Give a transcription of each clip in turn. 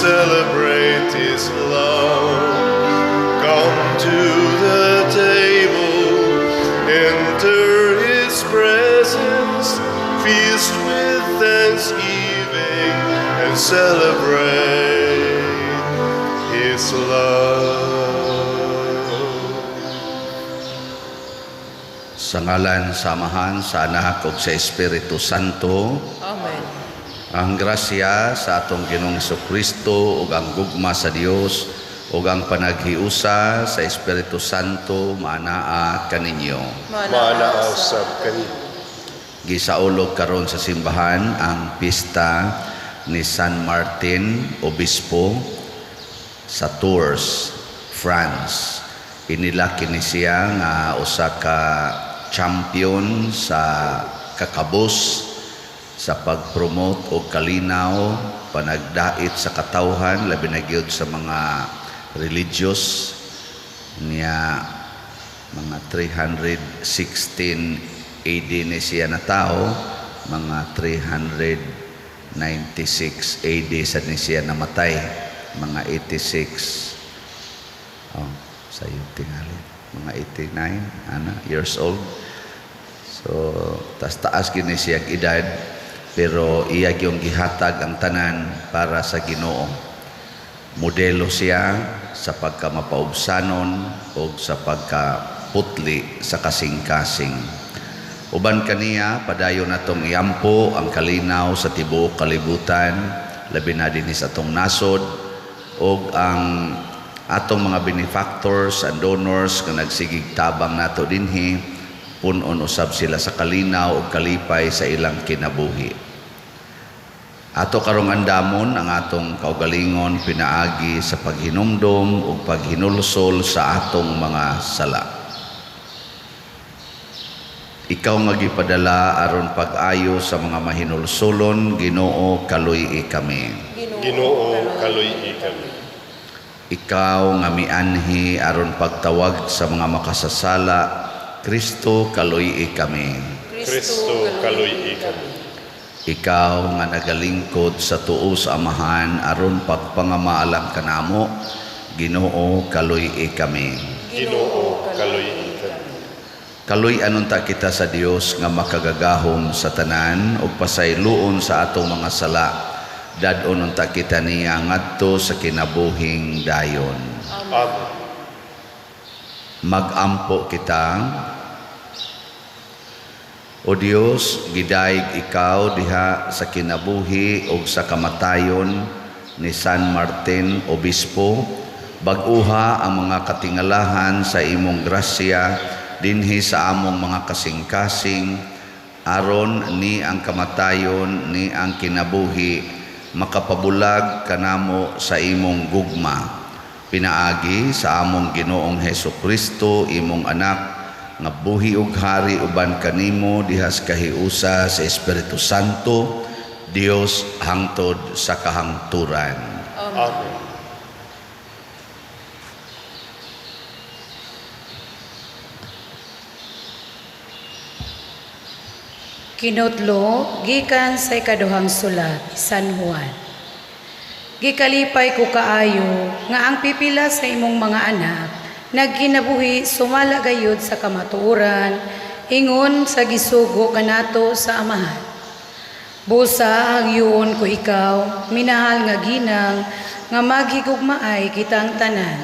celebrate His love. Come to the table, enter His presence, feast with thanksgiving, and celebrate His love. Sa ngalan sa Amahan, sa Anak ug sa Espiritu Santo. Amen. Ang grasya sa atong Ginoong Kristo ug ang gugma sa Dios ug ang panaghiusa sa Espiritu Santo maanaa kaninyo. Maanaa usab kaninyo. Gisaulog karon sa simbahan ang pista ni San Martin Obispo sa Tours, France. Inila kini siya nga usa ka champion sa kakabos sa pag-promote og kalinaw, panagdait sa katawhan, labi na gyud sa mga religious niya. Mga 316 AD ni siya natao, mga 396 AD sa ni siya namatay, mga 86, oh, sa iyo tingali, mga 89 ana years old. So tas taas gini siya edad, pero iya gyung gihatag ang tanan para sa Ginoo. Modelo siya sa pagkamapaubsanon o sa pagkaputli sa kasing-kasing. Uban kaniya, padayon natong iampo ang kalinaw sa tibuok kalibutan, labi na dinhi sa atong nasod, ug ang atong mga benefactors and donors nga nagsigig tabang nato dinhi, punon usab sila sa kalinaw ug kalipay sa ilang kinabuhi. Ato karong andamon ang atong kaugalingon pinaagi sa paghinumdom ug paghinulsol sa atong mga sala. Ikaw nga gipadala aron pag-ayo sa mga mahinulsolon, Ginoo, kaluy-i kami. Ginoo, kaluy-i kami. Ikaw nga mianhi aron pagtawag sa mga makasasala, Kristo, kaluy-i kami. Kristo, kaluy-i kami. Ikaw nga nagalingkod sa tuo sa Amahan aron pagpangamaalang kanamo, Ginoo, kaluy-i kami. Ginoo, kaluy-i kami. Kaluy-an unta kita sa Dios nga makagagahom sa tanan ug pasayloon sa atong mga sala. Dad-on unta kita niya ngadto sa kinabuhing dayon. Amen. Magampo kita. O Dios, gidayeg ikaw diha sa kinabuhi ug sa kamatayon ni San Martin Obispo. Bag-uha ang mga katingalahan sa imong grasya dinhi sa among mga kasing-kasing, aron ni ang kamatayon ni ang kinabuhi makapabulag kanamo sa imong gugma, pinaagi sa among Ginoong Hesus Kristo, imong anak, nga buhi ug hari uban kanimo diha sa kahiusa sa Espiritu Santo, Dios, hangtod sa kahangturan. Amen. Kinutlo gikan sa ikaduhang sulat ni San Juan. Gikalipay ko kaayo nga ang pipila sa imong mga anak nagkinabuhi sumala gayud sa kamatuoran, ingon sa gisugo kanato sa Amahan. Busa hangyoon ko ikaw, minahal nga ginang, nga maghigugmaay kitang tanan.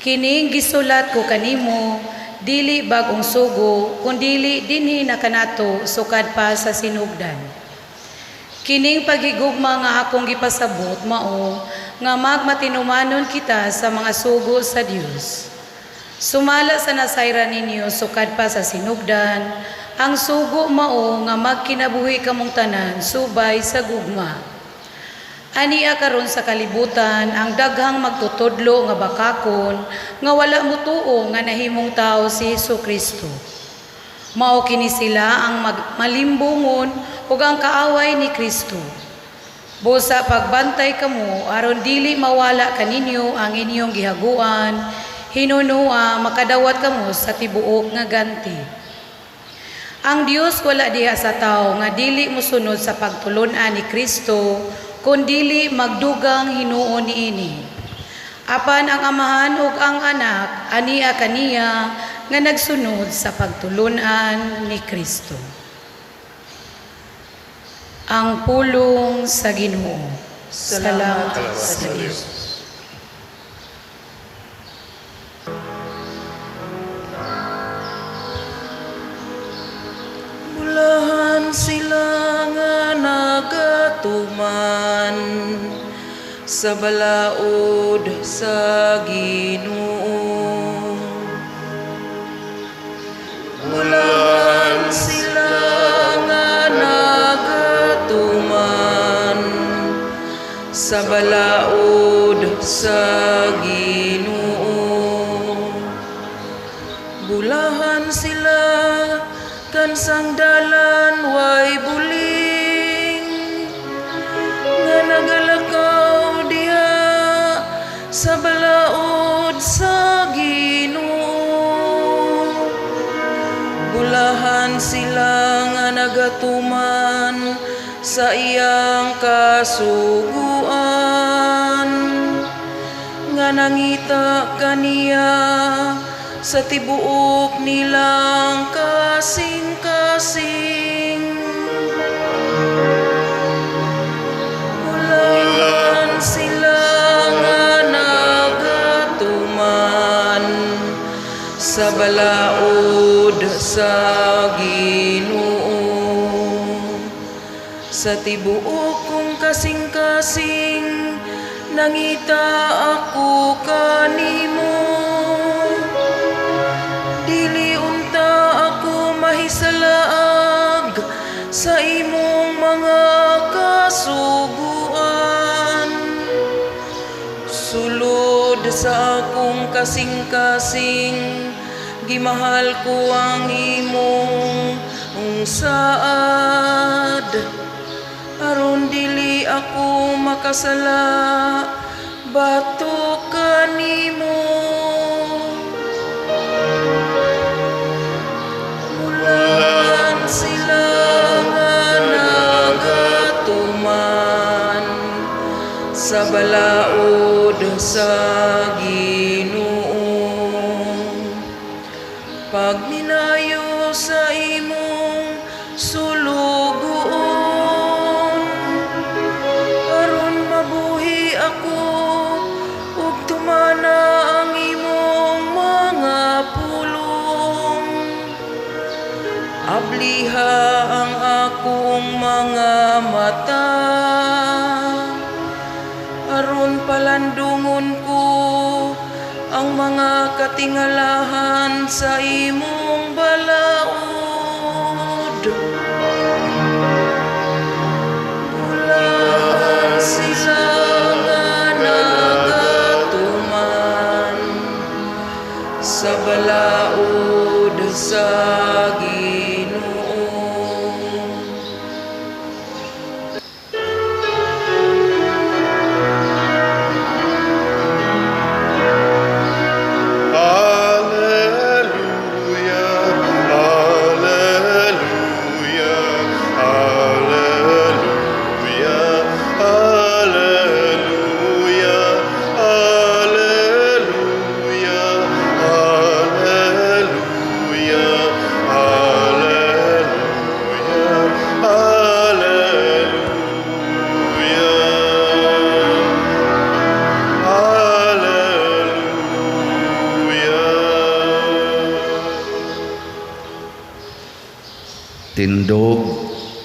Kining gisulat ko kanimo, dili bag-ong sugo, kundili dinhi na kanato sukad pa sa sinugdan. Kining paghigugma nga akong gipasabot mao nga magmatinumanon kita sa mga sugo sa Dios. Sumala sa nasayran ninyo sukad pa sa sinugdan, ang sugo mao nga magkinabuhi kamong tanan subay sa gugma. Ania karon sa kalibutan ang daghang magtutudlo nga bakakon nga wala motuo nga nahimong tao si Hesus Kristo. Mao kini sila ang malimbungon ug ang kaaway ni Kristo. Busa pagbantay kamo aron dili mawala kaninyo ang inyong gihaguan, hinunua makadawat kamo sa tibuok nga ganti. Ang Dios wala diha sa tawo nga dili mosunod sa pagtulon-an ni Kristo Kun dili magdugang hinuon niini. Apan ang Amahan ug ang Anak ania kaniya nga nagsunod sa pagtulunan ni Kristo. Ang pulong sa Ginoo. Salamat Salamat sa sa Dios. Dios. Bulahan sila nga nagatuman sa balaod sa Ginoo. Bulahan sila nga nagatuman sa balaod sa Ginoo. Bulahan sila kansang dalan way buling nga nagalakaw diha sa balaod sa Ginoo. Bulahan sila nga nagatuman sa iyang kasuguan nga nangita kaniya sa tibuok nilang kasing-kasing. Bulahan sila nga nagatuman sa balaod sa Ginoo. Sa tibuok kong kasing-kasing, nangita ako kanimo. Dili unta ako mahisalaag sa imong mga kasuguan. Sulod sa akong kasing-kasing, gimahal ko ang imong saad. Aron dili ako makasala, bato kanimo. Mulan sila nga nagatuman sa balaod sa Ginoo. Pag minayo sa imong sulugoon, aron mabuhi ako ug tumana ang imong mga pulong. Abliha ang akong mga mata aron palandungon ko ang mga katingalahan sa imong balaod. Bulahan sila nga nagatuman sa balaod sa Ginoo. Alleluia, Alleluia, Alleluia, Alleluia, Alleluia, Alleluia, Alleluia, Alleluia. Alleluia. Tindog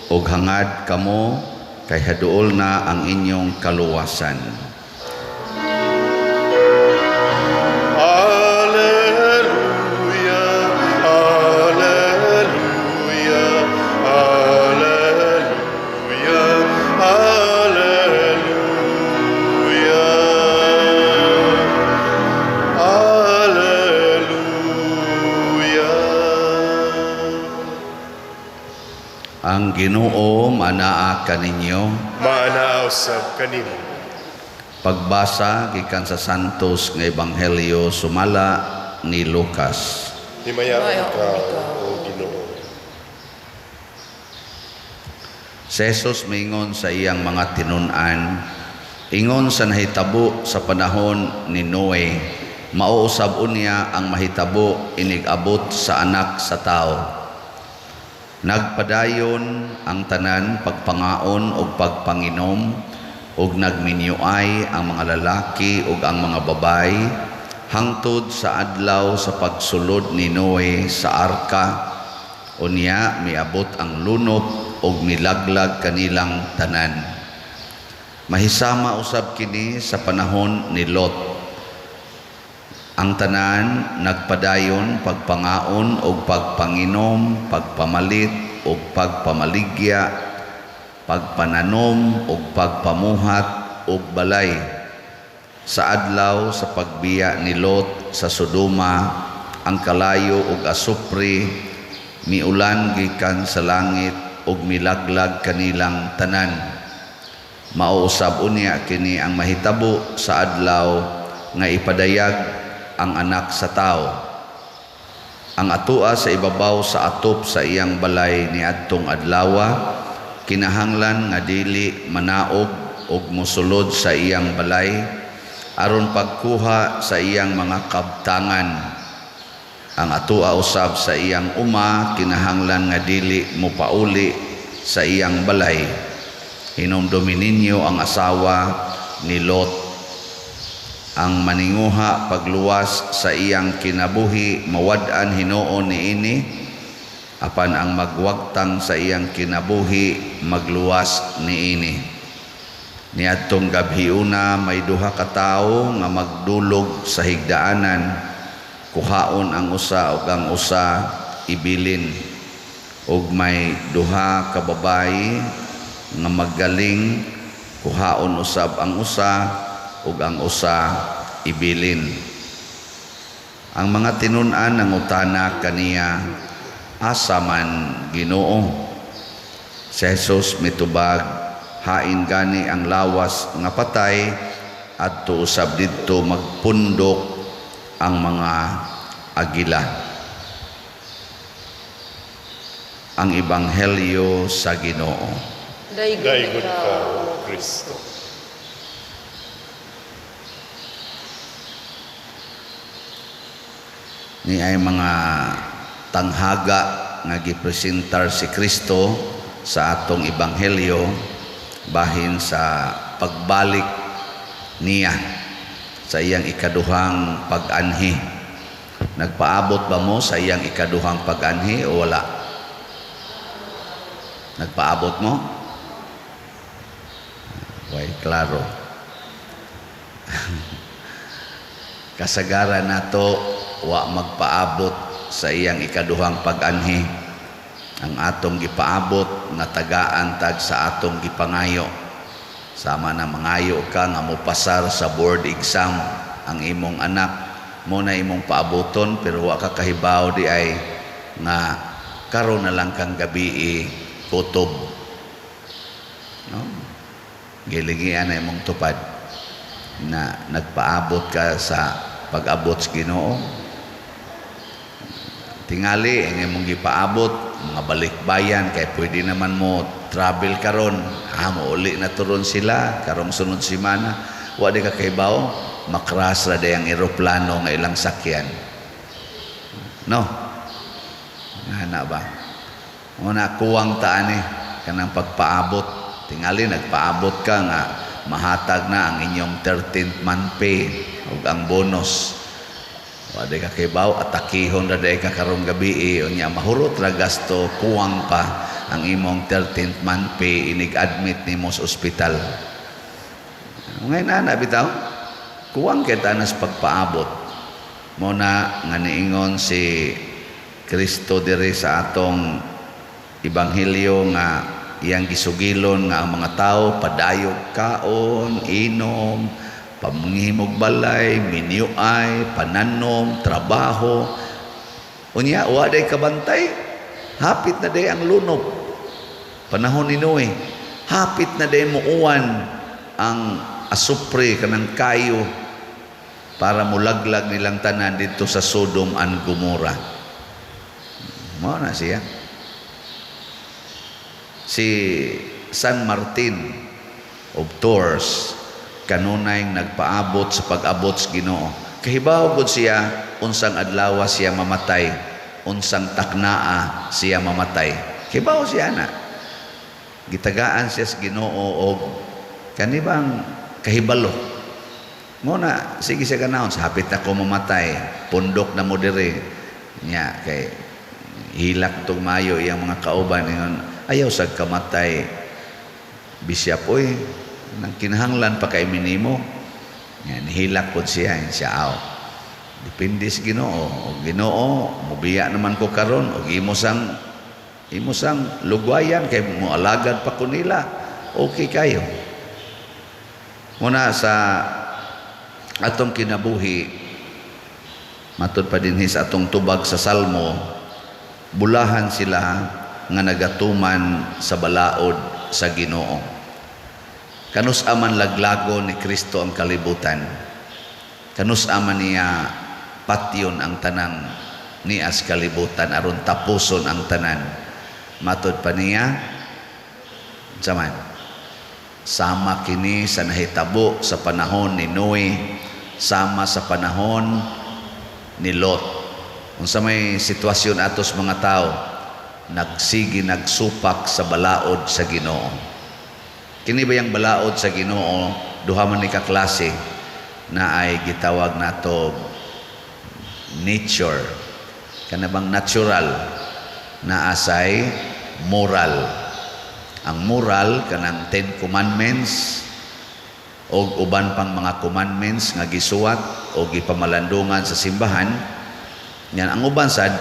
og hangad kamo kay haduol na ang inyong kaluwasan. Alleluia, Alleluia, Alleluia, Alleluia, Alleluia. Ang Ginoo manaa kaninyo. Maanaaw sab kanimo. Pagbasa gikan sa Santos nga Ebanghelyo sumala ni Lucas. Himayaon ka, O Ginoo. Si Jesus miingon sa iyang mga tinun-an, "Ingon sa nahitabo sa panahon ni Noe, mao usab unya ang mahitabo inig-abot sa Anak sa Tao. Nagpadayon ang tanan pagpangaon ug pagpanginom ug nagminyuay ang mga lalaki ug ang mga babayi hangtod sa adlaw sa pagsulod ni Noe sa arka. Unya miabot ang lunop ug milaglag kanilang tanan. Mahisama usab kini sa panahon ni Lot. Ang tanan nagpadayon pagpangaon ug pagpanginom, pagpamalit ug pagpamaligya, pagpananom ug pagpamuhat ug balay. Sa adlaw sa pagbiya ni Lot sa Sodoma, ang kalayo ug asupre miulan gikan sa langit ug milaglag kanilang tanan. Mao usab unya kini ang mahitabo sa adlaw nga ipadayag ang Anak sa Tao. Ang atua sa ibabaw sa atop sa iyang balay niadtong adlawa kinahanglan nga dili manaog og mosulod sa iyang balay aron pagkuha sa iyang mga kabtangan. Ang atua usab sa iyang uma kinahanglan nga dili mopauli sa iyang balay. Hinumdumi ninyo ang asawa ni Lot. Ang maninguha pagluwas sa iyang kinabuhi mawad-an hinuon niini, apan ang magwagtang sa iyang kinabuhi magluwas niini. Niadtong gabhiuna may duha ka tawo nga magdulog sa higdaanan, kuhaon ang usa ug ang usa ibilin. Ug may duha ka babayi nga maggaling, kuhaon usab ang usa ug ang usa ibilin." Ang mga tinun-an nangutana kaniya, "Asa man, Ginoo?" Si Jesus mitubag, "Hain gani ang lawas nga patay, adto usab didto magpundok ang mga agila." Ang Ebanghelyo sa Ginoo. Daygon Daygon ikaw, ka, O Kristo. Ni ay mga tanghaga nga gipresentar si Kristo sa atong ebanghelyo bahin sa pagbalik niya sa iyang ikaduhang pag-anhi. Nagpaabot ba mo sa iyang ikaduhang pag-anhi o wala? Nagpaabot mo? Way, klaro. Kasagaran nato wa magpaabot sa iyang ikaduhang pag-anhi. Ang atong gipaabot nga tagaan tag sa atong gipangayo. Sama na mangayo ka nga mopasar sa board exam ang imong anak, mo na imong paaboton, pero wa ka kahibaw di ay nga karon na lang kang gabi kutob. No? Gilingian na imong tupad na nagpaabot ka sa pag-abot sa Ginoo. Tingali ang imong gipaabot mga balikbayan kay pwede naman mo travel karon, mo uli na turon sila karong sunod semana. Wa di ka kahibaw makras ra day ang eroplano nga ilang sakyan, no? Ngana ba una kuwang ta ani kanang pagpaabot. Tingali nagpaabot ka nga mahatag na ang inyong 13th month pay ug ang bonus. Wa di ka kahibaw atakihon ra day ka karong gabi, unya mahurot ra gasto, kuwang pa ang imong 13th month pay, inig-admit nimo sa ospital. Ngayon na bitaw, kuwang kay tanas pagpaabot. Mo na nga niingon si Kristo diri sa atong ebanghelyo nga iyang gisugilon nga ang mga tao padayog kaon, inom, pamangihimog balay, minyuay, pananom, trabaho. Unya wa day kabantay, hapit na day ang lunop. Panahon ni Noe, hapit na day muuan ang asupre kanang kayo para mulaglag nilang tanan dito sa Sodom and Gomorrah. Mao na siya. Si San Martin of Tours kanunay nagpaabot sa pag-abot sa Ginoo. Kahibaw gud siya unsang adlaw siya mamatay, unsang taknaa siya mamatay. Kahibaw siya na. Gitagaan siya sa Ginoo og kanibang kahibalo. Mo na sige siya ganahon, hapit na ko mamatay, pundok na mo diri. Nya kay hilak tong mayo iyang mga kauban, ingon, "Ayaw sad kamatay, Bishop oy, nang kinahanglan pa kay minimo." Yan, hilak pod siya, siya aw. Depende sa Ginoo. O Ginoo, mubiya naman ko karon og imo sang lugwayan kay moalagad pa ko nila. Okay kayo. Muna sa atong kinabuhi, matud pa dinhi sa atong tubag sa Salmo, bulahan sila nga nagatuman sa balaod sa Ginoo. Kanus aman laglago ni Kristo ang kalibutan. Kanus aman niya patyon ang tanang nias kalibutan aron tapuson ang tanan. Matod pa niya zaman sama kini sa nahitabo sa panahon ni Noe, sama sa panahon ni Lot. Unsa may sitwasyon atos mga tao, nagsigi nagsupak sa balaod sa Ginoo. Kini ba yung balaod sa Ginoo, duha man ni ka klase na ay gitawag nato nature, kana bang natural na asay moral. Ang moral kanang Ten Commandments o uban pang mga commandments nga gisuwat o gipamalandungan sa simbahan. Yan ang uban sad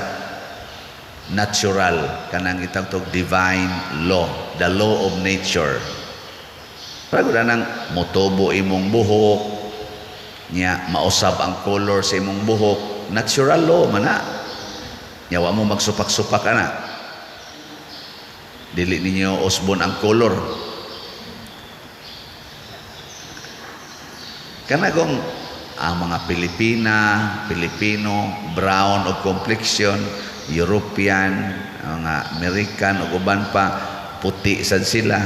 natural, kanang gitawag divine law, the law of nature. Para gud anang motubo imong buhok nya, mausab ang color sa imong buhok, natural law man na. Nya wa mo magsupak-supak ana, dili ninyo usbon ang color. Kana kung ang mga Pilipina, Pilipino, brown o complexion, European, mga American o uban pa, puti sad sila.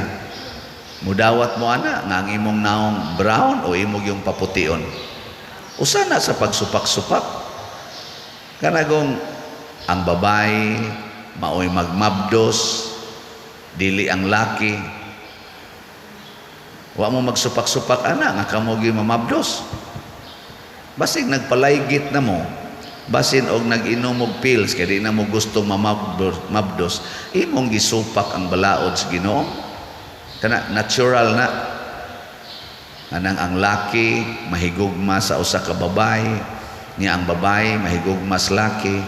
Mudawat mo ana nga ang imong naong brown o imong yung papution. Usa na sa pagsupak-supak. Kana kung ang babae maoy magmabdos, dili ang laki. Wa mo magsupak-supak ana nga kamo gyud mamabdos. Basig nagpalaygit na mo, basin og nag-inom og pills kay di na mo gusto mamabdos, mabdos, imong gisupak ang balaod sa Ginoo. Kana natural na. Anang ang laki mahigugma sa usa ka babae, niya ang babae mahigugma sa laki.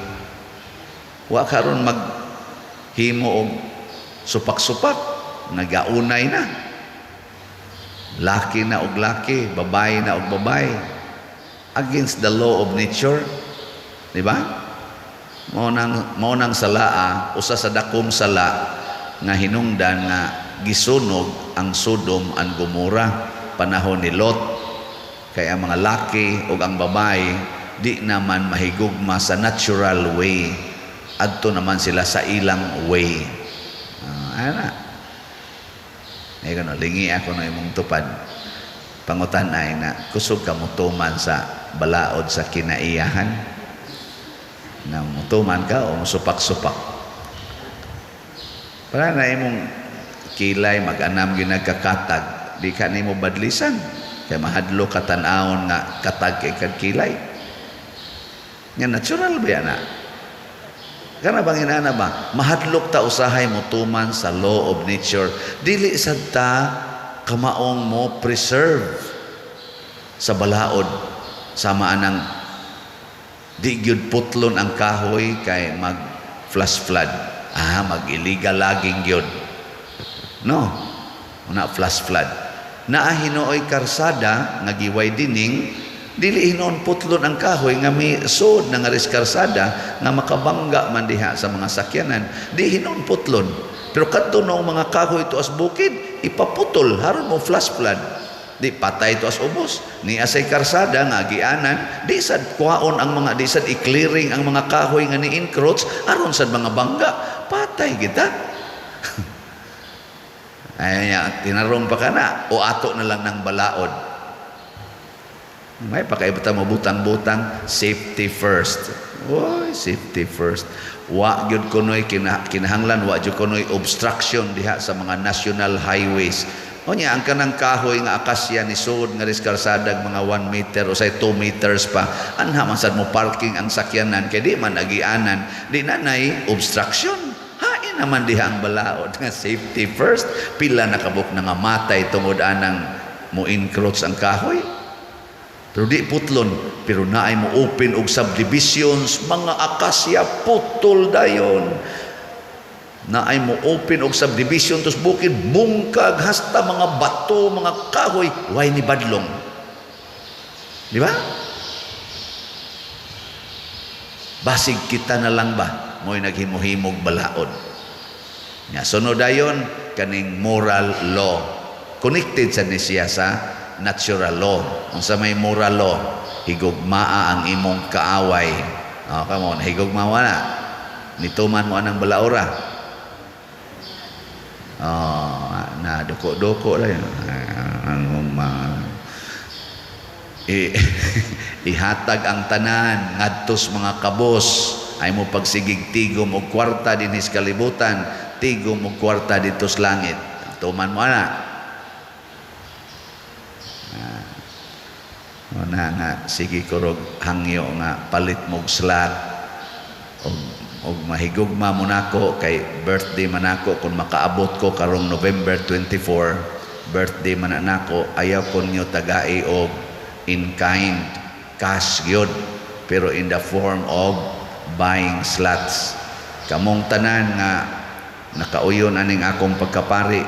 Wa karon maghimo og supak-supak, nagaunay na. Laki na og laki, babae na og babae. Against the law of nature. Di ba? Mao nang salaa, usa sa dakong sala nga hinungdan nga gisunog ang Sodom and Gomorrah panahon ni Lot. Kaya ang mga laki ug ang babae di naman mahigugma sa natural way. Adto naman sila sa ilang way. Ana. Ay kano, lingi ako na imong tupad. Pangutan ay na kusog ka mutuman sa balaod sa kinaiyahan. Na mutuman ka o musupak-supak. Para na imong kilay mag-anam ginagkakatag, di ka nimo badlisan. Kay mahadlo ka tan-awon nga katag kay kag kilay. Nga natural ba yan na? Kana bang inana ba? Mahadlok ta usahay mo tuman sa law of nature. Dili sad ta kamaong mo preserve sa balaod sama anang di gyud putlon ang kahoy kay mag flash flood. Mag illegal laging gyud. No. Una flash flood. Naa hinuoy karsada nga giwidening, dili hinuon putlon ang kahoy nga may sud na nga ris karsada nga makabangga man diha sa mga sakyanan, di hinuon putlon. Pero kadto noong mga kahoy tuas bukid, ipaputol haron mo flash flood. Di patay tuas ubos. Ni asay karsada nga gianan, di sad kuhaon ang mga, di sad i-clearing ang mga kahoy nga ni encroach aron sad mga bangga, patay kita. Ay, tinarong pa ka na o ato na lang ng balaod. May pakaibata mo butang-butang, safety first. Oy, safety first. Wa gyud kunoy kinahanglan wa gyud kunoy obstruction diha sa mga national highways. Unya ang kanang kahoy nga akasya ni sud nga ris kalsadag mga 1 meter o say 2 meters pa. Anha man sad mo parking ang sakyanan kay di man agianan, di na nay obstruction. Hain naman diha ang balaod nga safety first. Pila na kabuk na nga matay tungod anang mo encroach ang kahoy. Pero di putlon, pero naay mo open og subdivisions, mga akasya putol dayon. Naay mo open og subdivision tos bukid bungkag hasta mga bato, mga kahoy, way ni badlong. Di ba? Basig kita na lang ba mo'y naghimo-himog balaod. Nya sunod dayon kaning moral law. Connected sa ni siya sa natural law. Unsa may moral law? Higugmaa ang imong kaaway. Oh, come on, higugma wala. Nituman mo anang balaora. Oh, na duko-duko lang. Ang ihatag ang tanan ngadto sa mga kabos ay mo pagsigig tigom og kwarta dinhi sa kalibutan, tigom og kwarta didto sa langit. Tuman mo ana. Ah, na nga sige kurog hangyo nga palit mog slot og mahigugma mo nako kay birthday man nako. Kung makaabot ko karong November 24, birthday man na nako, ayaw ko niyo tagai og in kind cash gyud, pero in the form of buying slots. Kamong tanan nga nakauyon aning akong pagkapari,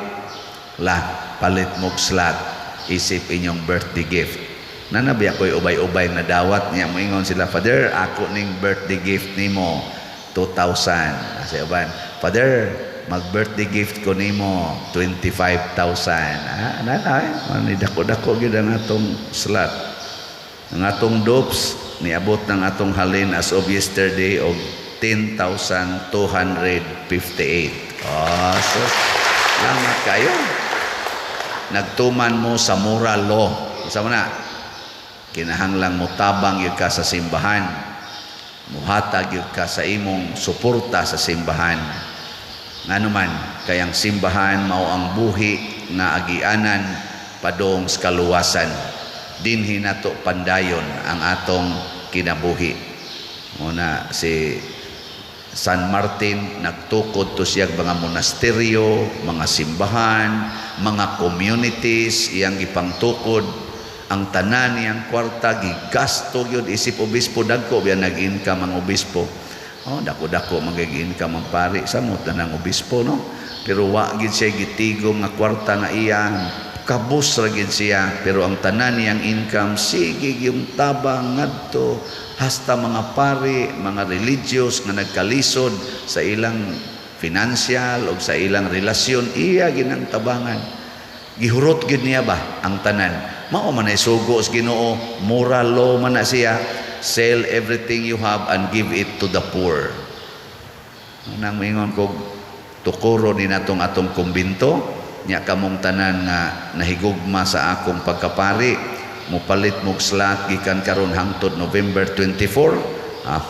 la palit mog slot isip inyong birthday gift. Nanabi ako'y ubay-ubay na dawat niya, moingon sila, "Father, ako ning birthday gift nimo 2,000." Kasi uban, "Father, mag-birthday gift ko nimo 25,000." Ah, na na eh. Ani dako-dako gyud ang atong slot. Ang atong dupes niabot ng atong halin as of yesterday og 10,258. Oh, so, salamat kayo. Nagtuman mo sa moral law. Sa na, kinahanglang mo tabang yun ka sa simbahan. Muhatag yun ka sa imong suporta sa simbahan. Ngano man, kayang simbahan mao ang buhi nga agianan padong sa kaluwasan. Dinhi nato pandayon ang atong kinabuhi. Muna si San Martin nagtukod to siya mga monasteryo, mga simbahan, mga communities iyang gipangtukod. Ang tanan niyang kwarta gigasto gyud isip obispo. Dagko biya nag-income ang obispo. Oh, dako-dako magig-income ang pari, samot na ng obispo, no? Pero wa gid siya gitigom nga kwarta nga iyang kabus ra gid siya, pero ang tanan niyang income sige yung tabang ngadto hasta mga pari, mga religious nga nagkalisod sa ilang financial o sa ilang relasyon, iya ginang tabangan. Gihurot gid niya ba ang tanan. Mao man ay sugo sa Ginoo, moral law man na siya, sell everything you have and give it to the poor. Nang moingon ko tukuro ni natong atong kumbinto nya, kamong tanan nga nahigugma sa akong pagkapari, mopalit mog slot gikan karon hangtod November 24.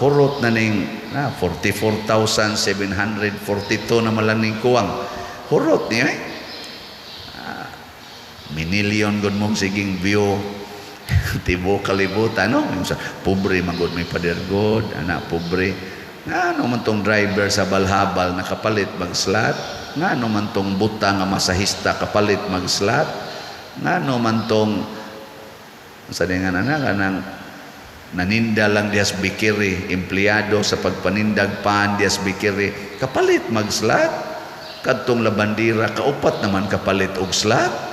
Hurot na ning na 44,742 na malang ning kuwang hurot niya eh. Minilyon gud mong siging view tibuok kalibutan, no? Yung sa pobre man gud may pader god anak pobre. Ngano man tong driver sa balhabal nakapalit mag-slot? Ngano man tong buta nga masahista kapalit mag-slot? Ngano man tong sa nga na kanang naninda lang dihas bakery, empleyado sa pagpanindag pan dihas bakery, kapalit mag-slot? Kadtong labandira kaupat naman kapalit og slot.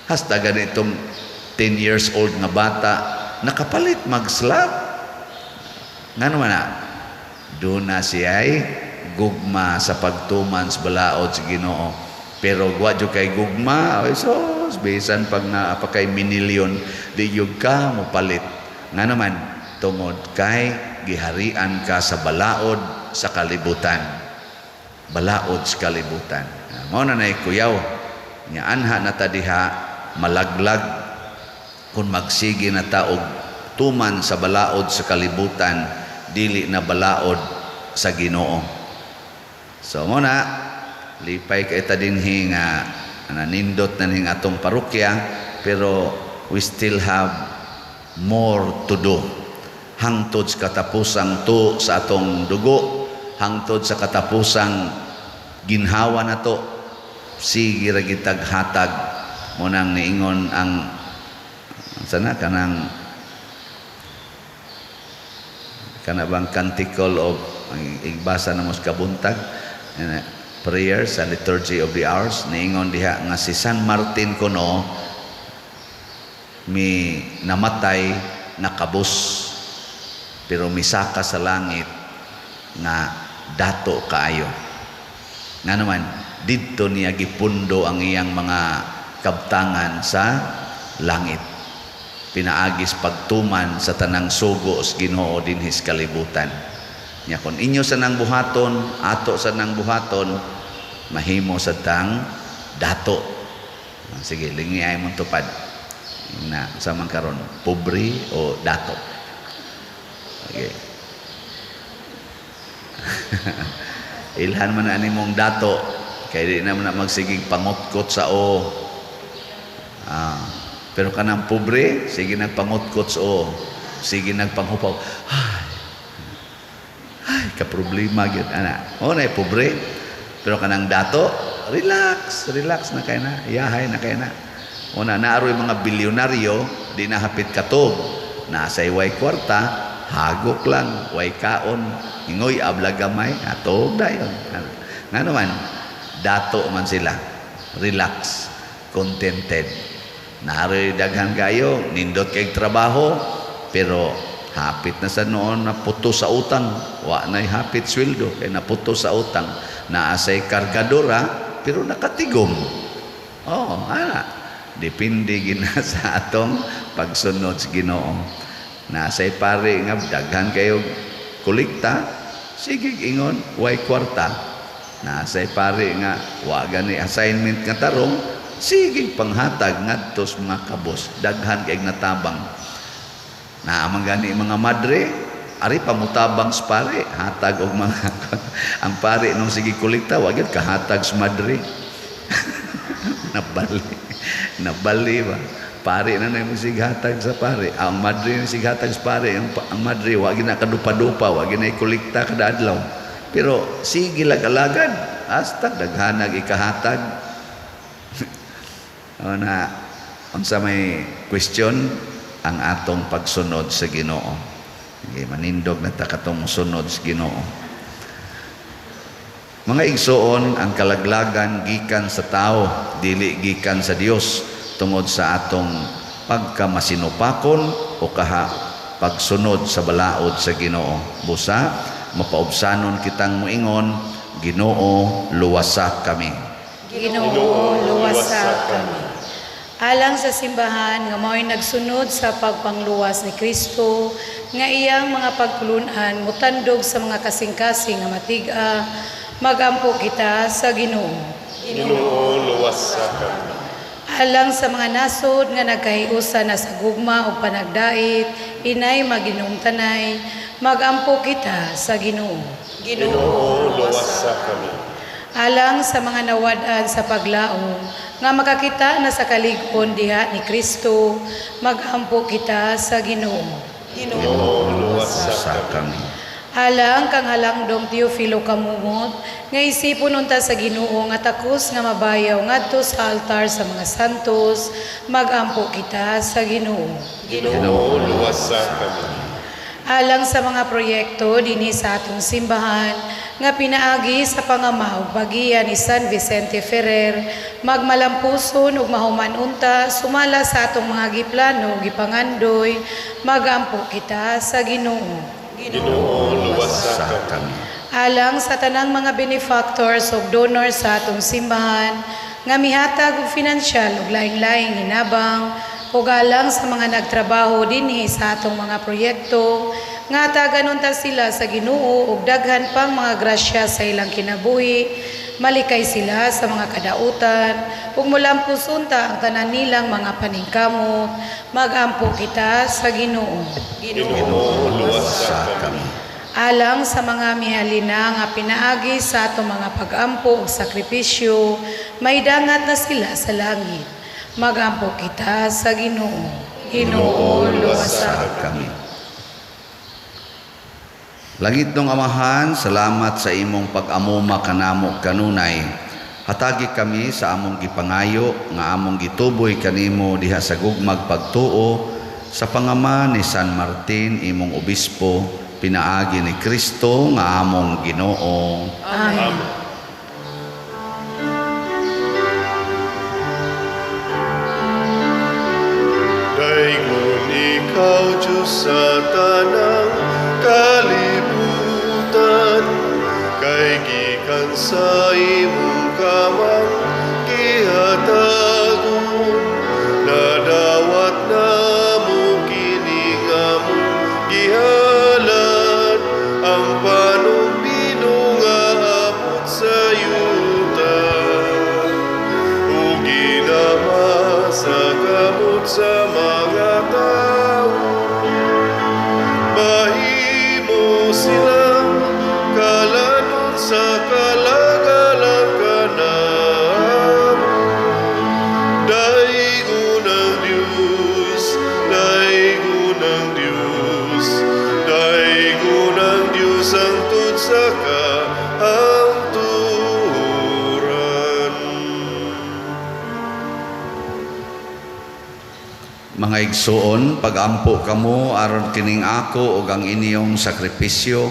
Hasta ganitong 10 years old nga bata nakapalit mag-slot. Ngano man na doon na siya ay gugma sa pagtuman sa balaod sa Ginoo. Pero wa jud kay gugma, ay sos, bisan pag naa pa kay minilyon, di jud ka mopalit. Nga naman, tungod kay giharian ka sa balaod sa kalibutan. balaod sa kalibutan. Ah, mao na nay kuyaw nya anha na ta diha malaglag kung magsige na ta og tuman sa balaod sa kalibutan, dili na balaod sa Ginoo. So mo na lipay kay ta dinhi nga nanindot na ning atong parokya, pero we still have more to do hangtod sa katapusang to sa atong dugo, hangtod sa katapusang ginhawa na to. Sige ra gitag hatag. Mo nang niingon ang sana kanang kana bang Canticle of ang igbasa na mo sa kabuntag, prayer sa Liturgy of the Hours, niingon diha nga si San Martin kuno mi namatay nakabus, pero misaka sa langit nga dato kaayo. Nga naman didto niya gipundo ang iyang mga kabtangan sa langit pinaagis pagtuman sa tanang sugo sa Ginoo dinhi sa kalibutan. Nya kon inyo sa nang buhaton, ato sa nang buhaton, mahimo sa tang dato. Sige, lingi ay mong tupad na sa man karon, pobre o dato? Okay. Ilhan man na nimong dato kay di naman na magsigig pangutkot sa o. Ah, pero kanang pobre, sige nagpangutkot sa o, sige nagpanghupaw. Ay, ay, kaproblema gyud ana. O na pobre. Pero kanang dato, relax, relax na kay na, yahay na kay na. Una naaroy mga bilyonaryo, di na hapit katog. Nasa way kwarta, hagok lang, way kaon, ingoy abla gamay, atog dayon. Nga naman, dato man sila. Relax, contented. Naaroy daghan kayo, nindot kay trabaho, pero hapit na sa noon naputo sa utang. Wa na'y hapit sweldo, kay naputo sa utang. Naasay kargadora, pero nakatigom. Oh, ana. Depende gina sa atong pagsunod sa Ginoo. Naasay pare nga daghan kayo kolekta, sige ingon way kwarta. Naasay pare nga wa gani assignment nga tarong, sige panghatag ngadto sa mga kabos, daghan kay natabang. Naa man gani mga madre, ari pamutabang sa pare, hatag og mga ang pare nung sige kolekta, wa gyud kahatag sa madre. Nabali. Nabali ba? Pare na na yung sighatag sa pare. Ang madre na sighatag sa pare. Ang madre, wa gyud na kadupa-dupa, wa gyud na ikolekta kada adlaw. Pero sige lag-alagan, hasta daghanag ikahatag. O na, unsa may question ang atong pagsunod sa Ginoo. Sige, manindog na ta katong sunod sa Ginoo. Mga igsoon, ang kalaglagan gikan sa tao, dili gikan sa Dios, tungod sa atong pagkamasinupakon o kaha pagsunod sa balaod sa Ginoo. Busa mapaubsanon kitang moingon, "Ginoo, luwasa kami." Ginoo, luwasa kami. Alang sa simbahan nga mao'y nagsunod sa pagpangluwas ni Kristo, nga iyang mga pagtulunan mutandog sa mga kasing-kasing nga matig-a, magampo kita sa Ginoo. Ginoo, luwasa kami. Alang sa mga nasod nga nagkahiusa na sa gugma ug panagdait, inay maginumtanay, magampo kita sa Ginoo. Ginoo, luwasa kami. Alang sa mga nawad-an sa paglaom nga makakita na sa kalig-on diha ni Kristo, magampo kita sa Ginoo. Ginoo, luwasa Luwasa kami. kami. Alang kang Halangdong Teofilo Camomot, nga isipon unta sa Ginoo nga takos nga mabayaw ngadto sa altar sa mga santos, magampo kita sa Ginoo. Ginoo, luwasa kami. Alang sa mga proyekto dinhi sa atong simbahan nga pinaagi sa pangama ug pagiya ni San Vicente Ferrer, magmalampuson ug mahuman unta sumala sa atong mga giplano ug gipangandoy, magampo kita sa Ginoo. Ginoo, luwasa Luwasa kami. kami. Alang sa tanang mga benefactors ug donors sa atong simbahan nga mihatag og finansyal ug laing-laing hinabang, ug alang sa mga nagtrabaho dinhi sa atong mga proyekto Nga hatagan unta sila sa Ginoo og daghan pang mga grasya sa ilang kinabuhi, malikay sila sa mga kadautan, ug molampos unta ang tanan nilang mga paningkamot. Magampo kita sa Ginoo. Ginoo, luwasa Sa kami. kami. Alang sa mga mihalina nga pinaagi sa atong mga pagampo ug sakripisyo, may dangat na sila sa langit. Magampo kita sa Ginoo. Ginoo, luwasa Sa kami. Langit nung Amahan, salamat sa imong pag-amuma kanamo kanunay. Hatagi kami sa among gipangayo nga among gituboy kanimo diha sa gugmag pagtuo sa pangama ni San Martin imong obispo, pinaagi ni Kristo nga among Ginoo. Amen. Daygon ikaw, Diyos, sa tanang kalibutan, kay gikan sa imong kamang gihatagon, nadawat namo kini nga among gihalad, ang panumbino nga abot sa yuta. Ug ginama sa kamot sa mga tao, mahimo silang kalanon sa kalagalang kanamo. Daygon ang Diyos, daygon ang Diyos, daygon ang Diyos hangtod sa kahangturan. Mga igsuon, pagampo kamo aron kining ako ug ang inyong sakripisyo,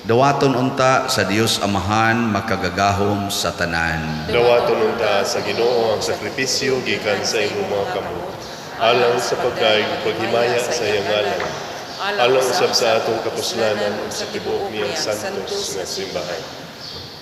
dawaton unta sa Dios Amahan makagagahom sa tanan. Dawaton unta sa Ginoo ang sakripisyo gikan sa imong mga kamot, alang sa pagdayeg ug paghimaya sa iyang ngalan, alang usab sa atong kapuslanan ug sa tibuok niyang santos nga simbahan.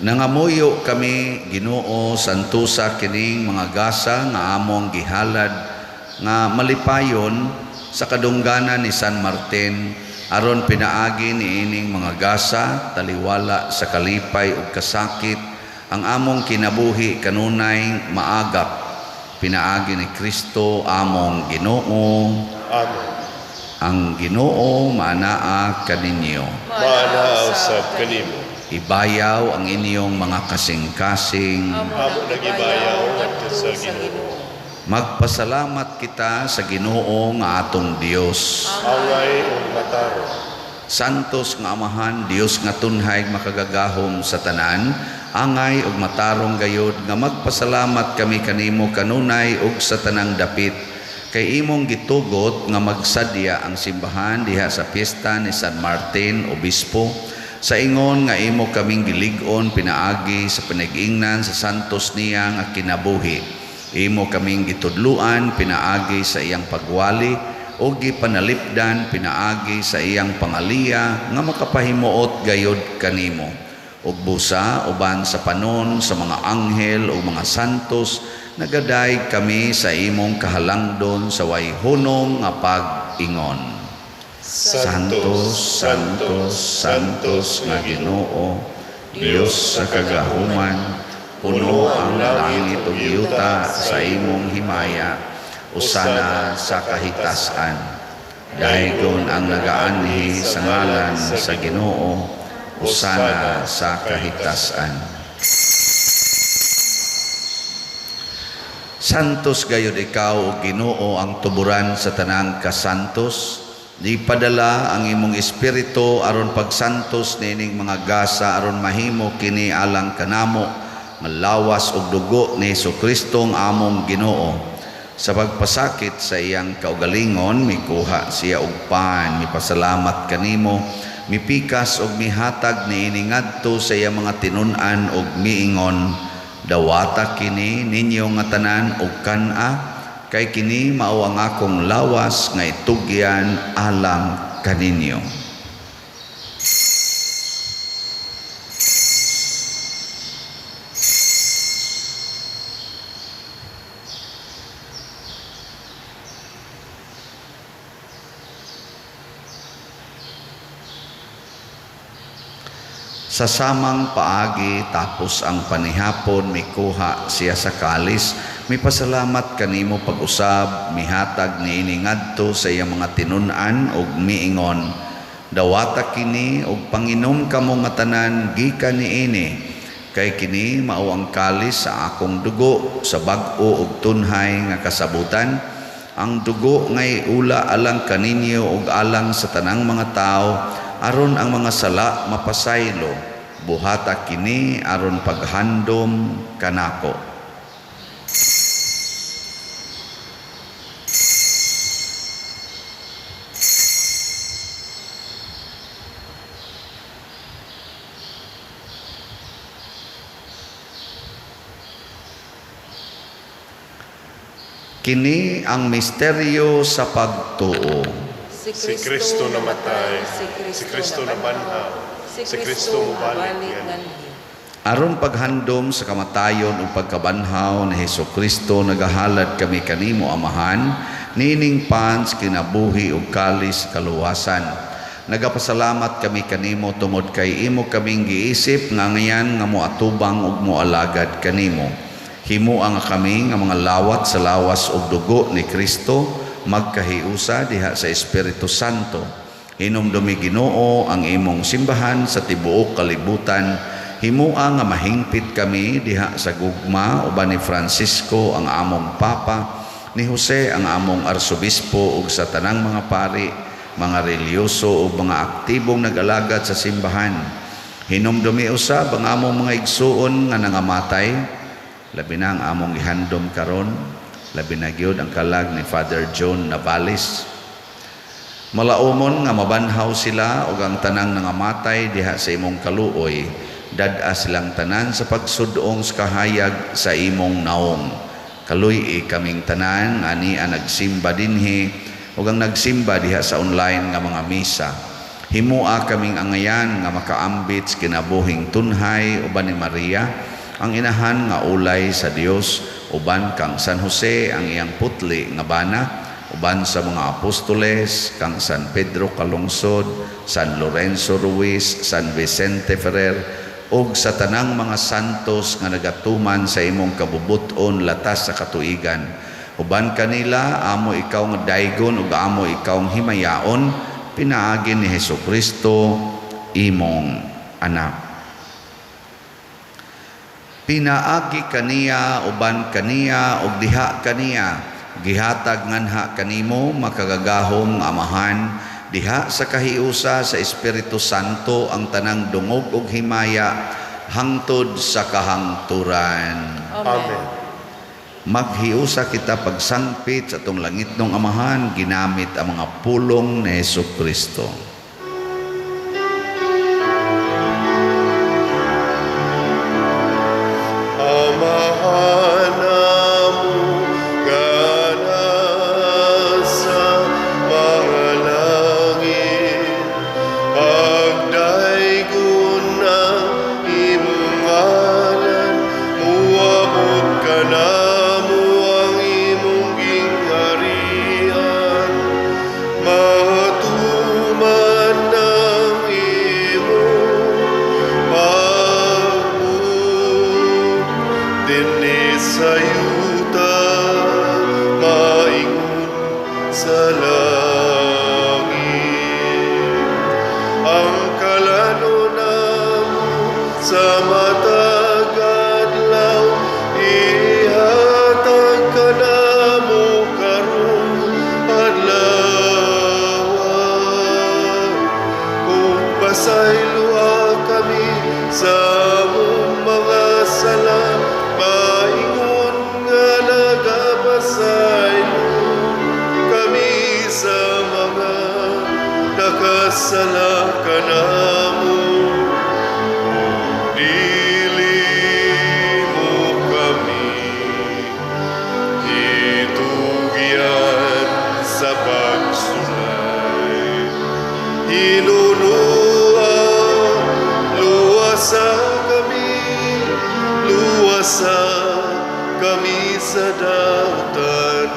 Nangamuyo kami Ginoo santusa kining mga gasa nga among gihalad nga malipayon sa kadungganan ni San Martin aron pinaagi niining mga gasa taliwala sa kalipay ug kasakit ang among kinabuhi kanunay maagap pinaagi ni Kristo among Ginoo. Amen. Ang Ginoo maanaa kaninyo. Maanaa usab kanimo. Ibayaw ang inyong mga kasing-kasing. Amo nagibayaw ngadto sa Ginoo. Magpasalamat kita sa Ginoo nga atong Dios. Angay ug matarong. Santos nga Amahan, Dios nga tunhay makagagahom sa tanan, angay ug matarong gayod nga magpasalamat kami kanimo kanunay ug sa tanang dapit kay imong gitugot nga magsadya ang simbahan diha sa piyesta ni San Martin Obispo sa ingon nga imo kaming gilig-on pinaagi sa panag-ingnan sa santos niya nga kinabuhi. Imo kaming gitudluan pinaagi sa iyang pagwali o gipanalipdan pinaagi sa iyang pangaliya nga makapahimuot gayod kanimo. Ug busa uban sa panon sa mga anghel o mga santos nagadayeg kami sa imong kahalangdon sa way hunong nga pag-ingon. Santos, Santos, Santos nga Ginoo, Dios sa kagahuman, puno ang langit ug yuta sa imong himaya, usana sa kahitasan. Daygon ang nagaanhi sa ngalan sa Ginoo, usana sa kahitasan. Santos gayud ikaw o Ginoo ang tuburan sa tanang kasantos. Gipadala ang imong espiritu aron pagsantos niining mga gasa aron mahimo kini alang kanamo nga lawas ug dugo ni Hesukristo ang among Ginoo. Sa pagpasakit sa iyang kaugalingon, mikuha siya og pan, mipasalamat kanimo, mipikas og mihatag niini ngadto sa iyang mga tinun-an og miingon, dawata kini ninyo nga tanan og kan-a, kay kini mao ang akong lawas nga itugyan alang kaninyo. Sa samang paagi, tapos ang panihapon, mikuha siya sa kalis, mipasalamat kanimo pag-usab, mihatag niini ngadto sa iyang mga tinun-an ug miingon, "Dawata kini ug panginom kamo nga tanan gikan niini, kay kini mao ang kalis sa akong dugo sa bag-o ug tunhay nga kasabutan, ang dugo ngay ula alang kaninyo ug alang sa tanang mga tao aron ang mga sala mapasaylo. Buhata kini aron paghandom kanako." Kini ang misteryo sa pagtuo. Si Kristo namatay, si Kristo nabanhaw, si Kristo mobalik nganhi. Aron paghandom sa kamatayon ug pagkabanhaw ni Hesus Kristo, nagahalad kami kanimo, Amahan, niining pan sa kinabuhi ug kalis sa kaluwasan. Nagapasalamat kami kanimo tungod kay imo kaming giisip nga angayan nga moatubang ug moalagad kanimo. Himoa nga kami nga mga lawat sa lawas ug dugo ni Kristo magkahiusa diha sa Espiritu Santo. Hinumdumi, Ginoo, ang imong simbahan sa tibuok kalibutan. Himoa nga mahingpit kami diha sa gugma uban ni Francisco ang among Papa, ni Jose ang among Arsobispo ug sa tanang mga pari, mga relihiyoso ug mga aktibong nag-alagad sa simbahan. Hinumdumi usab ang among mga igsuon nga nangamatay, labi na ang among gihandom karon, labi na gyud ang kalag ni Father John Navales. Malaumon nga mabanhaw sila ug ang tanang nangamatay diha sa imong kaluoy, dad-a silang tanan sa pagsudong sa kahayag sa imong naong. Kaluy-i kaming tanan nga ania nagsimba dinhi ug ang nagsimba diha sa online nga mga misa. Himoa kaming angayan nga makaambit sa kinabuhing tunhay uban ni Maria, ang inahan nga ulay sa Dios, uban kang San Jose ang iyang putli nga bana, uban sa mga apostoles, kang San Pedro Calungsod, San Lorenzo Ruiz, San Vicente Ferrer, ug sa tanang mga santos nga nagatuman sa imong kabubut-on latas sa katuigan. Uban kanila, amo ikaw nga daygon ug amo ikaw nga himayaon, pinaagi ni Hesus Kristo imong anak. Pinaagi kaniya, uban kaniya ug diha kaniya, gihatag nganha kanimo, makagagahom nga Amahan, diha sa kahiusa sa Espiritu Santo ang tanang dungog ug himaya hangtod sa kahangturan. Amen. Maghiusa kita pagsangpit sa atong langitnong Amahan ginamit ang mga pulong ni Hesus Kristo. Amahan namo nga nasa mga langit, pagdaygon ang imong ngalan, muabot kanamo ang imong gingharian, matuman ang imong pagbuot dinhi sa yuta maingon sa langit. Ang kalanon namo sa matag adlaw ihatag kanamo karong adlaw. Ug pasayloa kami sa among mga sala maingon nga nagapasaylo kami sa mga nakasala kanamo. Dili mo kami itugyan sa pagsulay. Hinunua, luwasa kami, luwasa kami sa dautan.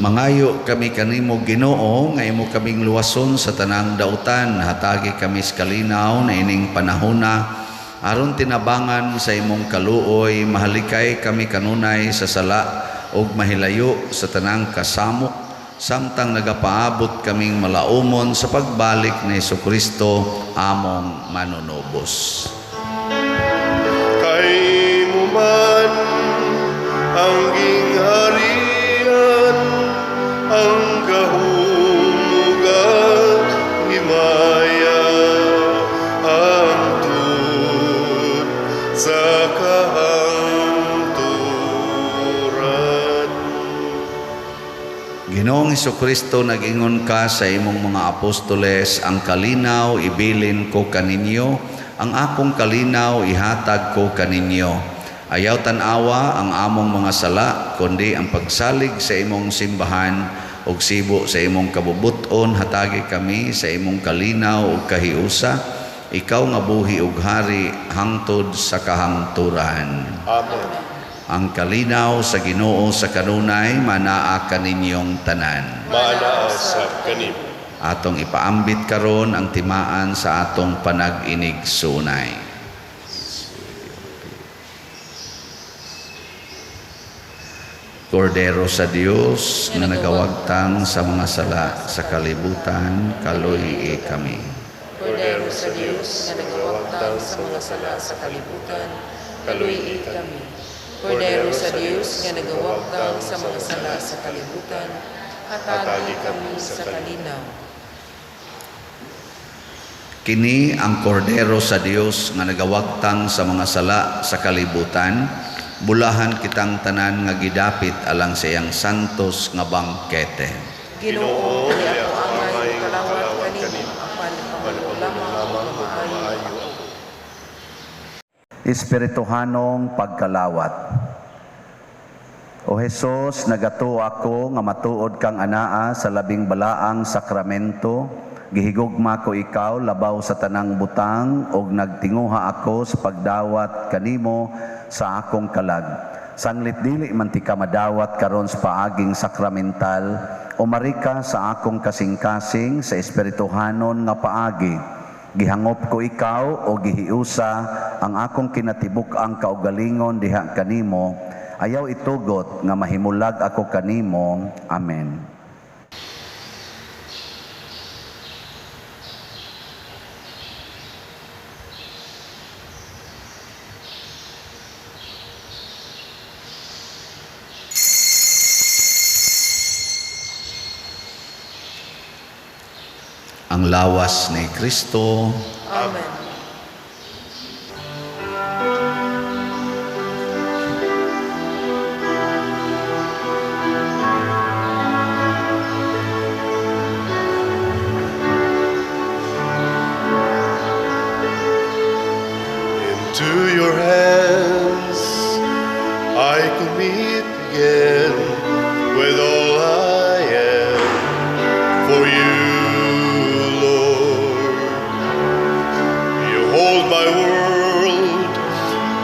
Mangayo kami kanimo, Ginoo, nga imo kaming luwason sa tanang dautan. Hatagi kami sa kalinaw na ining panahona aron tinabangan sa imong kaluoy, mahalikay kami kanunay sa sala ug mahilayo sa tanang kasamok samtang nagapaabot kaming malaumon sa pagbalik ni Hesukristo among manunubos. Kay imo man ang gingharian, ang gahom ug ang himaya, hangtod sa kahangturan. Ginoong Hesukristo, nag-ingon ka sa imong mga apostoles, "Ang kalinaw ibilin ko kaninyo, ang akong kalinaw ihatag ko kaninyo." Ayaw tan-awa ang among mga sala, kundi ang pagsalig sa imong simbahan ug sibo sa imong kabubuton, hatagi kami sa imong kalinaw ug kahiusa, ikaw nga buhi ug hari hangtod sa kahangturan. Amen. Ang kalinaw sa Ginoo sa kanunay manaa kaninyong tanan. Maanaa sa kanimo. Atong ipaambit karon ang timaan sa atong panag-inigsunay. Kordero sa Dios nga nagawagtang sa mga sala sa kalibutan, kaluy-i kami. Kordero sa Dios nga nagawagtang sa mga sala sa kalibutan, kaluy-i kami. Kordero sa Dios nga nagawagtang sa mga sala sa kalibutan, hatagi kami sa kalinaw. Kini ang kordero sa Dios nga nagawagtang sa mga sala sa kalibutan, bulahan kitang tanan nga gidapit alang sa iyang santos nga bangkete. Ginoo, dili ako angay kalawat kanimo, apan pangulo lamang ug maayo ako. Espirituhanong pagkalawat. O Hesus, nagatuo ako nga matuod kang anaa sa labing balaang sakramento. Gihigugma ko ikaw labaw sa tanang butang ug nagtinguha ako sa pagdawat kanimo sa akong kalag. Sanglit dili man tika madawat karon sa paaging sakramental, umari ka sa akong kasing-kasing sa espirituhanon nga paagi. Gihangop ko ikaw o gihiusa ang akong kinatibuk-ang kaugalingon diha kanimo. Ayaw itugot nga mahimulag ako kanimo. Amen. Ang lawas ni Kristo. Amen. Into your hands I commit again with all I am for you, Lord. You hold my world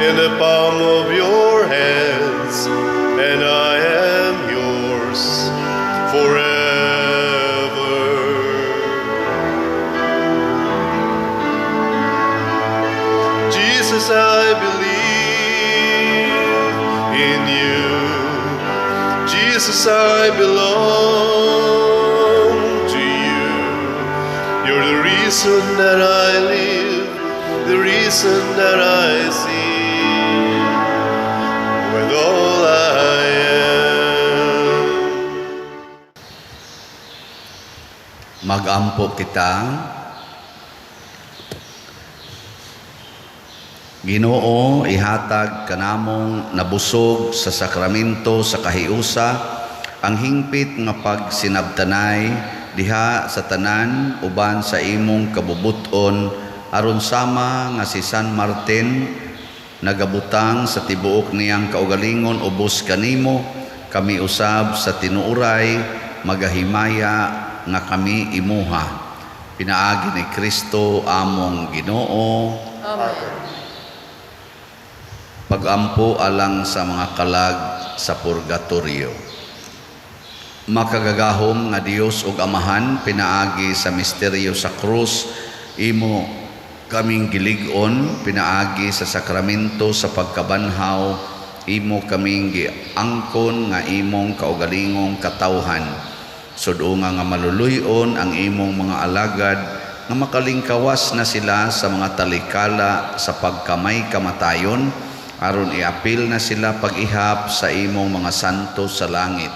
in the palm of your hands, and I am yours forever. Jesus, I believe in you. Jesus, I belong to you. You're the reason that I live, the reason that I sing with all I am. Magampo kita. Ginoo, ihatag kanamong nabusog sa sakramento sa kahiusa ang hingpit nga pagsinabtanay diha sa tanan uban sa imong kabubuton, aron sama nga si San Martin nagabutang sa tibuok niyang kaugalingon ubos kanimo, kami usab sa tinuoray magahimaya nga kami imuha, pinaagi ni Kristo among Ginoo. Amen. Pagampo alang sa mga kalag sa purgatorio. Makagagahom nga Dios ug Amahan, pinaagi sa misteryo sa krus, imo kaming gilig-on, pinaagi sa sakramento sa pagkabanhaw, imo kaming giangkon nga imong kaugalingong katawhan. Sud-unga nga maluluy-on ang imong mga alagad nga makalingkawas na sila sa mga talikala sa pagkamay kamatayon, aron iapil na sila pag-ihap sa imong mga santo sa langit.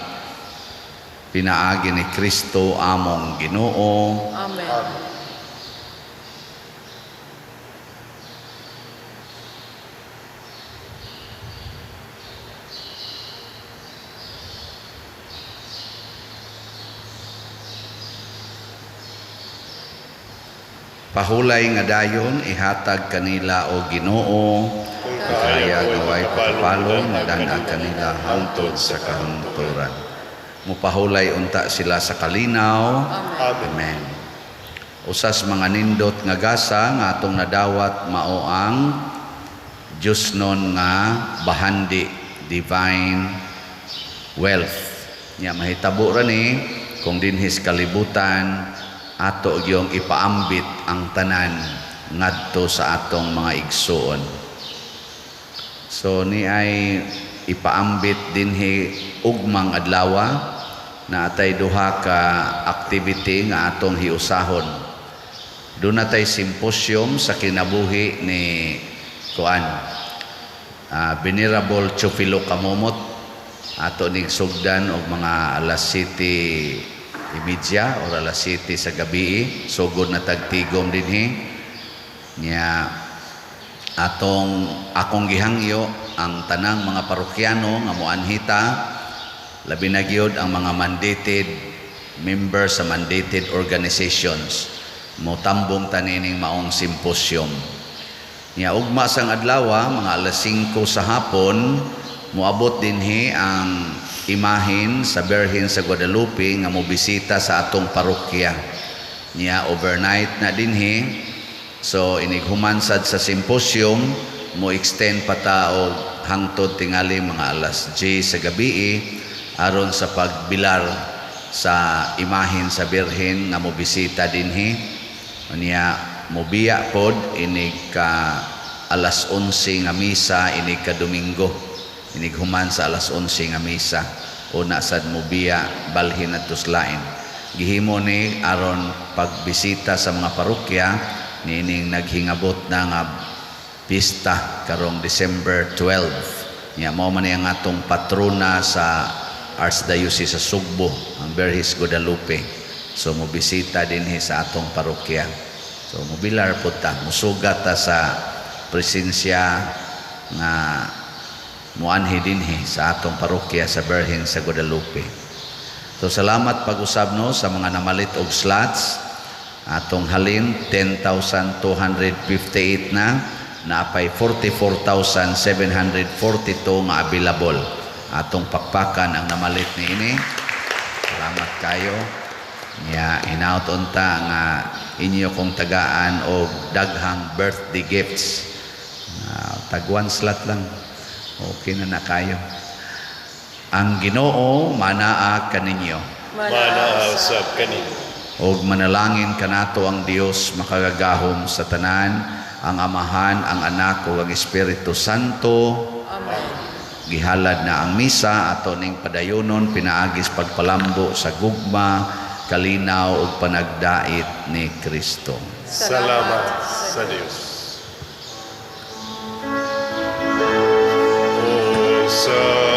Pinaagi ni Kristo among Ginoo. Amen. Pahulay nga dayon ihatag kanila o Ginoo, Kung kaya kaya gaway pagkapalong pagkapalong madanag kanila hangtod sa kahangturan. Mupahulay unta sila sa kalinaw. Amen. Amen. Usas mga nindot nga gasa nga atong nadawat mao ang Diyosnon nga bahandi, divine wealth. Nya mahitabo ra ni kung dinhis kalibutan ato gyung ipaambit ang tanan ngadto sa atong mga igsuon. So ni ay ipaambit dinhi ugmang adlawa na atay duha ka activity nga atong hiusahon. Doon natay symposium sa kinabuhi ni kuan Venerable Teofilo Camomot, ato ning sugdan og mga alas 7:30 or alas 7 sa gabi, sugod na tagtigom dinhi. Nya atong akong gihangyo ang tanang mga parokyano nga moanhita, labi na gyud ang mga mandated members sa mandated organizations, motambong tanining maong symposium. Nya ugma sang adlaw, mga alas 5 sa hapon, moabot dinhi ang imahin sa Birhen sa Guadalupe nga mobisita sa atong parokya. Nya overnight na dinhi. So inig human sad sa symposium, mo extend pa ta og hangtod tingali mga alas 10 sa gabi aron sa pagbilar sa imahin sa Birhen nga mobisita dinhi. Unya mobiya pod inig ka alas 11 nga misa inig ka Domingo. Inig human sa alas 11 nga misa una sad mobiya balhin adto sa lain. Gihimo ni aron pagbisita sa mga parokya niining naghingabot na nga pista karong December 12. Nya mao man ni ang atong patrona sa Archdiocese sa Sugbo, ang Birhen Guadalupe. So mobisita dinhi sa atong parokya. So mobilar pud ta, musugat ta sa presensya nga muanhi dinhi sa atong parokya sa Birhen sa Guadalupe. So salamat pag-usab no sa mga namalit og slots. Atong halin 10,258 na, naapay 44,742 nga available. Atong pakpakan ang namalit niini. Salamat kayo. Nya hinaut unta nga inyo kong tagaan og daghang birthday gifts. Tag one slot lang. Okay na na kayo. Ang Ginoo manaa kaninyo. Manaa usab kaninyo. Og manalangin kanato ang Dios makagagahom sa tanan, ang Amahan, ang Anak ug ang Espiritu Santo. Amen. Gihalad na ang misa ato ning padayonon pinaagis pagpalambo sa gugma, kalinaw ug panagdait ni Kristo. Salamat sa Dios. O salutaris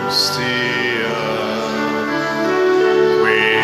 hostia, qui